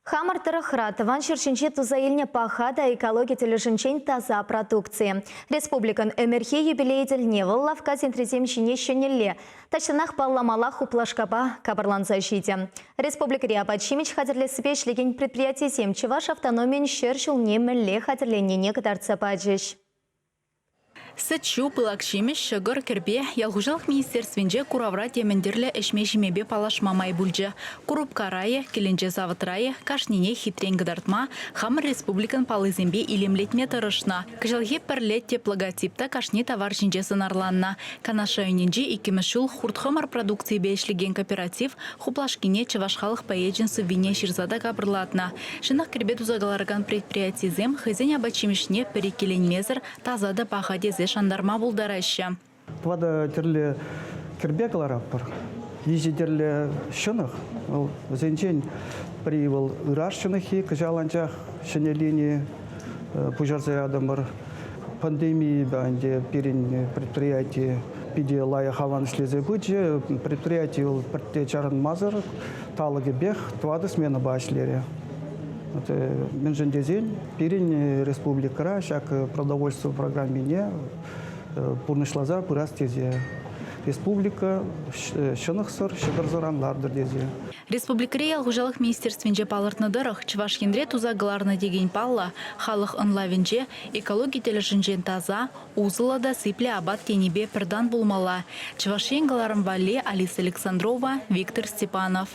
Хамӑр тӑрӑхра тӑван ҫӗр ҫинче туса илнӗ паха та экологи тӗлӗшӗнчен таса продукци. Республикӑн ӗмӗрхи юбилейӗ тӗлне вӑл лавкка сентрисем ҫине ҫӗнӗлле, таҫтанах палламалла хуплашкапа капӑрланса ҫитӗ. Республикӑри апат-ҫимӗҫ хатӗрлессипе ӗҫлекен предприятисем чӑваш автономийӗн 100 ҫулне мӗнле хатӗрленнине кӑтартса пачӗҫ. Сӗт-ҫу, пылак ҫимӗҫ, ҫӑкӑр, кӗрпе ял хуҫалӑх министерствинче куравра темӗн тӗрлӗ ӗҫме-ҫимепе паллашма май пулчӗ. Курупкара-и, кӗленче савӑтра-и кашнине хитрен кӑтартма, хамӑр республикӑн паллисемпе илемлетме тӑрӑшнӑ. Кӑҫалхи пӗрле тӗп логотип та кашни тавар ҫинче сӑнарланнӑ. Канаш районӗнчи иккӗмӗш ҫул хурт-хӑмӑр продукцийӗпе ӗҫлекен кооператив хуплашкине чӑваш халӑх поэчӗн сӑввине ҫырса та капӑрлатнӑ. Ҫынах кӗрпе туса кӑларакан предприятисем хӑйсен апат-ҫимӗҫне пӗр иккӗленмесӗр таса та паха тесе шантарма пултараҫҫӗ. Тӑватӑ тӗрлӗ кӗрпе кӑларатпӑр. Виҫӗ тӗрлӗ ҫӑнӑх. Вӑл вӗсенчен пӗри вӑл ыраш ҫӑнӑххи, кӑҫал анчах ҫӗнӗ лини пуҫарса ятӑмӑр. Пандемийӗпе ӗнтӗ пирӗн предприяти питӗ лайӑх аван ӗҫлесе пычӗ. Предприяти вӑл пӗртте чарӑнмасӑр талӑкӗпех тӑватӑ сменӑпа ӗҫлерӗ. Мӗншӗн тесен пирӗн республикӑра ҫак продовольство программине пурнӑҫласа пырас тесе республика ҫӑнӑхсӑр, ҫӑкӑрсӑр ан лартӑр тесе. Республикӑри ял хуҫалӑх министерствинче палӑртнӑ тӑрӑх, Чӑваш Енре туса кӑларнӑ текен паллӑ халӑх ӑнлавӗнче экологи тӗлӗшӗнчен таса, усӑллӑ та сиплӗ апат тенипе пӗр тан пулмалла. Чӑваш Ен кӑларӑм валли Алиса Александрова, Виктор Степанов.